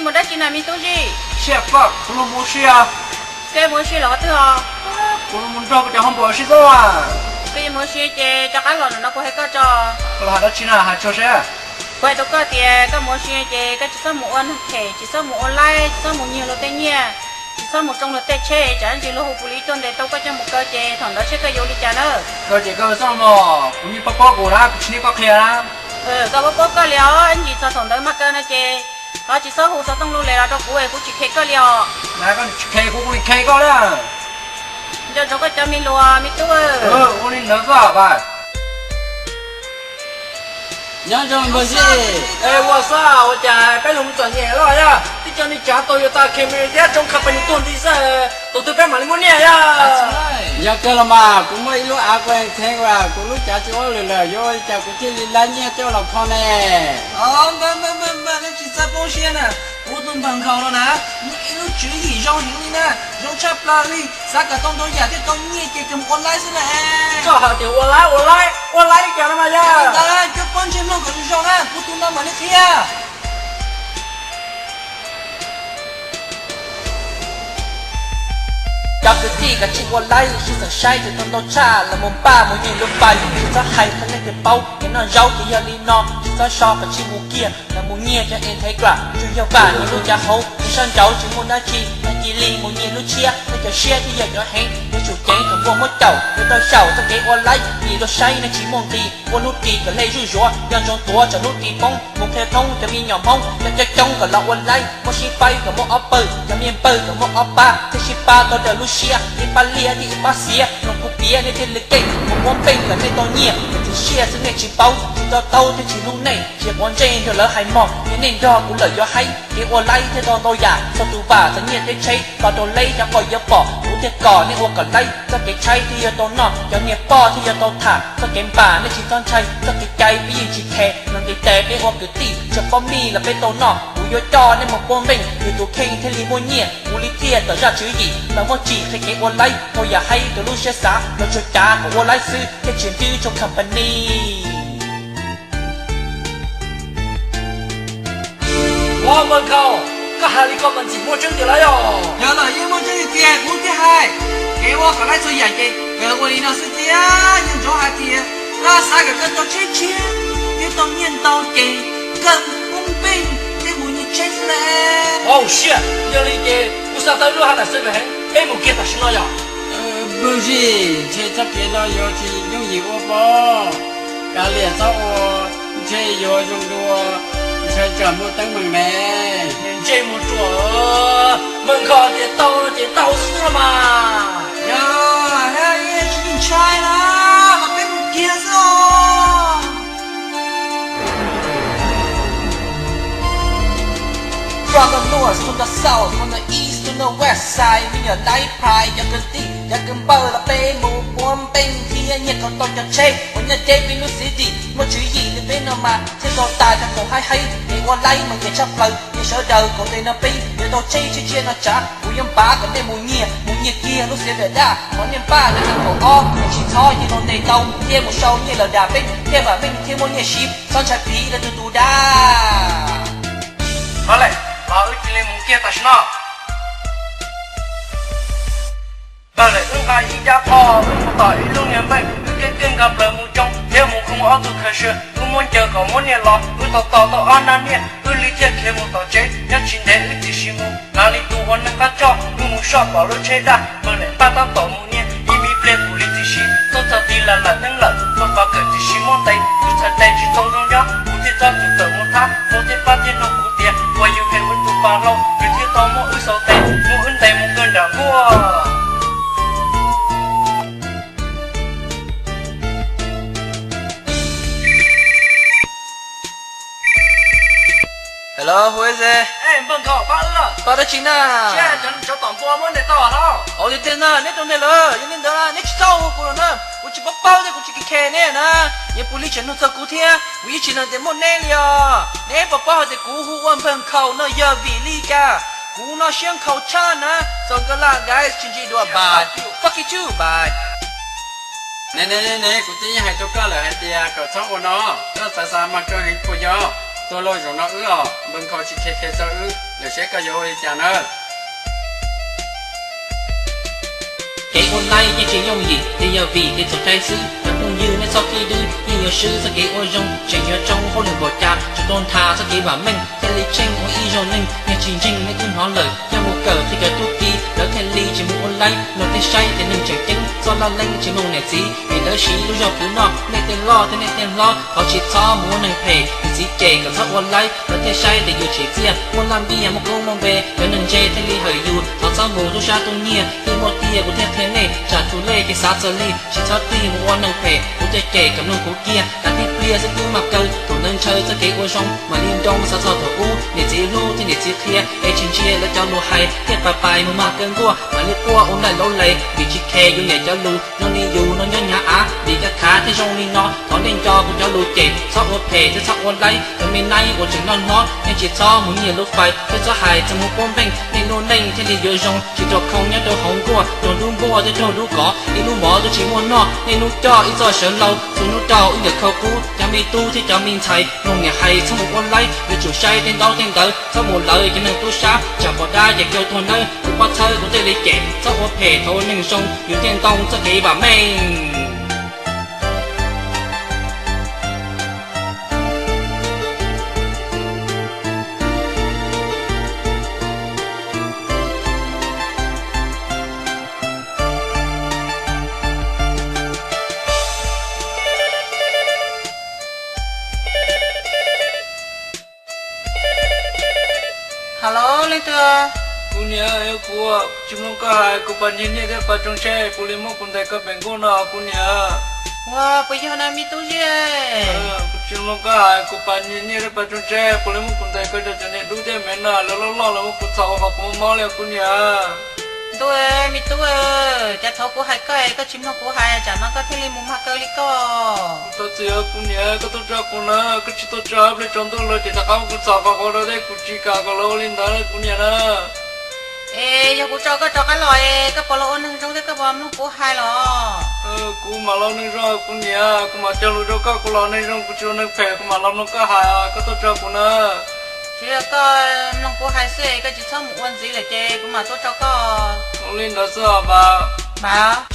Mus dab tsi na me tub Zij? Siab koj, kuv los mus ua si. Koj mus ua si los qhov twg os? Kuv los mus nrog kuv cov hoo npam ua si xwb. Koj yuav mus ua si ces rov qab los ntawm no kuv hais koj tso. Koj los hais dab tsi na, hais tso seb. Kuv hais rau koj tias koj mus ua si ces koj tsis txhob mus ua neeg phem, tsis txhob mus ua laib, tsis txhob mus nyiag luag tej nyiaj, tsis txhob mus tsoo luag tej tsheb, tsam ntsis luag hu police tuaj ntes tau koj coj mus kaw ces thaum ntawd seb koj yuav ua li cas na. Kaw ces kaw xwb mog, kuv yeej paub paub kuv na, kuv tsis niaj koj qhia na. Koj paub paub koj li os, ib ntsis txog thaum ntawd mas kaw no ces thov tsis txhob hu xov tooj lus li los rau kuv es kuv tsis khe koj li os. Na koj tsis khe kuv, kuv li khe koj na. Nco ntsoov koj cov me lus me tub. Ua li ntawd xwb. Nyob zoo npawg Zij. Es ua xwb, ua cas peb los txom nyem loj yog tib co neeg tsav tau yuav tau Camry thiab tsoo company tuag nti xwb, tus twg peb mam li muaj nyiaj yog? Yog kawg los mas, kuv muaj ib lub av kuv ev theeb uas kuv lub cav tsis ua lwm lawm, yuav ua li cas kuv thiaj li laib nyiaj coj los kho ne? Npawg, npawg, npawg, nej tsis txhob poob siab na, kuv tus npawg nkhaus no na, muaj ib lub tswv yim zoo heev li na, zoo tshaj plaws li, xav kom tau ntau yam thiaj tau nyiaj ces kawg mus ua laib xwb na. Koj hais tias ua laib, ua laib, ua laib li cas no mas yog? Ntawd, cov poj ntseg mloog kom zoo zoo na, kuv tus no mam li qhia. Cov kwv tij, kav tsij ua laib, sib txawm saib tus tau ntau tshaj los mus npaj mus nyiag lub pais, tsis txhob hais qhia nej tias paub, kev noj zaub ces yog li no, tsis txhob so kav tsij mus kiag los mus nyiag cov Integra, tsuas yog vam nyiag lub cav hauv, nws sab nraud tsis muaj dab tsi, nej cia li mus nyiag lub tshiab, nej cov siab thiaj yog cov heev, yuav tsum ceev kom npua muab caum, yuav tau xyaum txoj kev ua laib, vim luag saib nej tsis muaj nqis, ua hnub ris kom hle zuj zuav, nco ntsoov tuav tsam hnub ris poob, mus qhia thoob cov me nyuam Hmoob, cov coob coob kom los ua laib, muab sib faib kom muaj ob pawg, cov me npawg kom muaj ob pab, thiaj sib pab tau raws lub siab, ib pab liaj thiab ib pab xiav, mloog kuv piav nej thiaj li keej, mus muab npeej kom nej tau nyiaj, kom txiv siaj xwb nej tsis paub, tsis to taub thiab tsis hlub nej, tsis quav ntsej nrog lawv hais mog, yog nej nrog kuv lawm yuav haib, kev ua laib thiaj tau ntau yam, txog tus vam txog nyiaj thiab tsheb, tos rau leb cov qhov yuav pom, kuv thiaj kom nej ua kom laib, txoj kev tshaib thiaj yuav tau noj, cov niag poj thiaj yuav tau tham, txoj kev npam nej tsis txhob ntshai, txoj kev cai peb yeej tsis khes, los nqis tes peb ua kwv tij, tsis paub mij los peb tau noj, kuv yuav coj nej mus puag npeej, yus tus kheej thiaj li muaj nyiaj, kuv li thiaj tawm zaj tswv yim, los muab tsim qhia kev ua laib, tau yam haib rau lub siab xav, los tsuas cav kom ua laib xwb, thiaj tsis ntsib tsoo company. Ua npawg nkhaus, koj hais li ko mas ntxim muaj tseeb tiag lauj yog? Yog lawm yeej muaj tseeb tiag, kuv thiaj hais. Kev ua kom laib txhua yam ces kawg ua li no xwb tiag, yeej ntsoov hais tias koj xav kom koj tau tsheb tshiab thiab tau nyiaj ntau ces kawg puag npeej thiab mus nyiag tsheb xwb lauj. Au siab, yog li ces kuv xav tau lub hav nam xwb heev, peb mus kiag tam sim no yog? Npawg Zij, ntshe txoj kev no yuav tsis yooj yim ua pob, kav liam txhob ua, ntshe yuav zoo dua, ntshai tsam muaj teeb meem ne. Ntsej muag ruam, npawg nkhaus tias tau no ces tau xwb los mas. Yog, tsis ntshai na, mas peb mus kiag xwb os. From the north, from the south, from the east to the west side, me nyuam laib pride, cov kwv tij, cov kwv npawg los peb mus puag npeej thiab nyiag kom tau cov tsheb uas nyob deb peb lub city, muaj tswv yim li peb no mas thiaj tau tas cov khoom haib haib, kev ua laib mas nyiam tshaj plaws, nyiam sawv daws kom tes no peb yuav tau tsheb tshiab tshiab no tsav, kuv yuav npav kom nej mus nyiag, mus nyiag kiag lub xiav dam daj, qhov nej npaj rau nees nkaum ob, tsis txhob nyiag tau ntes tau, thiaj mus sau nyiaj lawm dam peb, thiaj vam meej thiaj muaj nyiaj siv, txhob ntshai piv rau tus tus dab. Hos lawm, los wb cia li mus kiag tam sim no. Npawg lawm, wb nqa ib cab qho, wb mus tom ib lub niag npeej, wb keeb keeb nqa plaws mus tsoo thiab mus khoo ob tug cashier, wb muab ncaws kom muab nyiaj los, wb tau tos tau ob hnab nyiaj, wb li thiaj khiav mus tom tsev. Nyob tsis ntev wb tib si mus, nqa li tus ua neeg qab tshoj, wb mus soj pom lub tsheb daj. Npawg lawm, npaj tab tom mus nyiag, ib me pliag kuv li tib si tuaj txog tid los lawm teeb lawm. Npawg Pov Kawm tib si muab ntes, kuv txhais tes tsis tau zoo nyob, kuv thiaj txhob txwm tawm mus thab. Npawg thiaj pab thiaj nug kuv tias puas yus hem wb tus pas hlau, nws thiaj tau muab wb xauv tes, muab wb ntes mus kawg nram nkuaj. Hello, who is it? Npawg nkhaus, pab wb. Pab dab tsi na? Cov tom npua muab ntes tau hlo. Ua li tiag na, neb rau nws lawm, yog li ntawd neb tsis txhob hu kuv lawm na, kuv tsis paub paub thiab kuv tsis kheev kheev neb na. Yog police tseem nug txog kuv thiab, kuv yeej tsis lees tias muaj neb li os. Neb puas paub hais tias kuv hu ua npawg nkhaus no yog vim li cas? Kuv no siab nkhaus tshaj na. So good luck guys, tsis ntsib dua, bye. Fuck you too, bye. Ne ne ne, kuv twb yeej hais rau koj lawm hais tias kom txhob ua no, koj xav xav mas kawg heev puas yog? Tuaj lauj, zaum no wb os, npawg Nkhaus tsis qhia qhia txog wb lawm, seb koj yuav ua li cas na. Kev ua laib yeej tsis yooj yim, ces yog vim kev txhaum cai xwb. Cov phooj ywg nej txhob fij dwb, yeej yuav swb txoj kev ua zoo, tseem yuav tsoo hauj lwm npaum cas, tsuas tau nthav txoj kev vam meej thiaj li tsheej ua ib zaug neej. Yog tsis ntseeg nej twb hnov lawm, yog mus kawm qhia cov tub ki, lawv thiaj li tsis mus ua laib. Luag tej saib tias neeg tseem ceeb, txoj laj leeb tsis mloog niam txiv, vim lawv siv lub zog khwv noj. Nej tej loj thiab nej tej hlob, thov tsis txhob mus ua neeg phem, niam txiv cem kom txhob ua laib, lawv thiaj saib tias yus tsim txiaj, muaj laj npiaj muaj koob muaj npe, cov neeg ntse thiaj li hawm yus. Thov txhob mus tub sab tub nyiag, twb muaj tiag kuv thiaj qhia nej, tsam tus lej ces xav txog li, tsis txhob tig mus ua neeg phem, kuv thiaj cem kom mloog kuv kiag. Kav tib pliag xwb twb mag kaw, thaum ntawd ntshaw txoj kev ua zoo, mam li nroo xav txog thaum ub, niam txiv hlub thiab niam txiv qhia, es tsis ntsia lawv cov lus hais, thiaj pais pais mus mag kaw nkuaj, mam li quaj ua nplaim laub lees, vim tsis khes yus niam cov lus. Zoo li yus no nyob hnyav av, vim koj khav thiaj zoo li no. Thov nej nco kuv cov lus cem, txhob ua phem thiab txhob ua laib, cov me naib uas tseem noj hlob, nej tsis txhob mus nyiag lub fais, thiab txhob hais txog mus puab npeej, nej lub neej thiaj li yuav zoo. Tsis rau khoo nyob rau hauv nkuaj, raug dub npuaj thiab raug dub kov, ib lub mov twb tsis muaj noj, nej hnub coj ib txoj sawv laus, txhua hnub rau ib nkawm khau qub. Cov me tub thiab cov me ntxhais, mloog niam hais txhob mus ua laib, yuav tsum saib tej ntaub tej ntawv, txhob mus lawv cov neeg tub sab, tsam pom dab ces kaw tuag nawb. Kuv poj txhawb kuv thiaj li cem, txhob ua phem thov ua neeg zoo, yus thiaj ntoo txoj kev vam meej. Halo, leej twg? Kuv niam, yog kuv, tsis mloog koj hais, kuv pais nyiag nyiaj thiab pais tsoo tsheb, puas li muab kuv ntes koj pem nkuaj no kuv niam? Ua, puas yog na me tub Ziaj? Kuv tsis mloog koj hais, kuv pais nyiag nyiaj thiab pais tsoo tsheb, puas li muab kuv ntes koj cov niag dub thiab me no, lawv loj loj lawv muab kuv txhom ua qhov kuv mob mob li kuv niam. Ntuj, me tub, cas thaum kuv hais koj es koj tsis mloog kuv hais, tsam no koj thiaj li mus mag kaw li koj. Thov txim kuv niam, koj tuaj tso kuv na, koj tsis tuaj tso ib pliag tsaus ntuj lawm ces rov qab muab kuv txhom qhov quav rau thiab kuv tsis kam kom lawv ua li ntawd kuv niam na. Es yog kuv tso koj rov qab los es koj puas los ua neeg zoo thiab koj puas mloog kuv hais los? Kuv mam los ua neeg zoo kuv niam, kuv mam cog lus rau koj, kuv los ua neeg zoo, kuv tsis ua neeg phem, kuv mam los mloog koj hais, koj tuaj tso kuv na. Tsuas yog koj mloog kuv hais xwb, koj tsis txhob mus ua ntxiv lawm ces kuv mam tuaj tso koj. Ua li ntawd xwb os, npawg.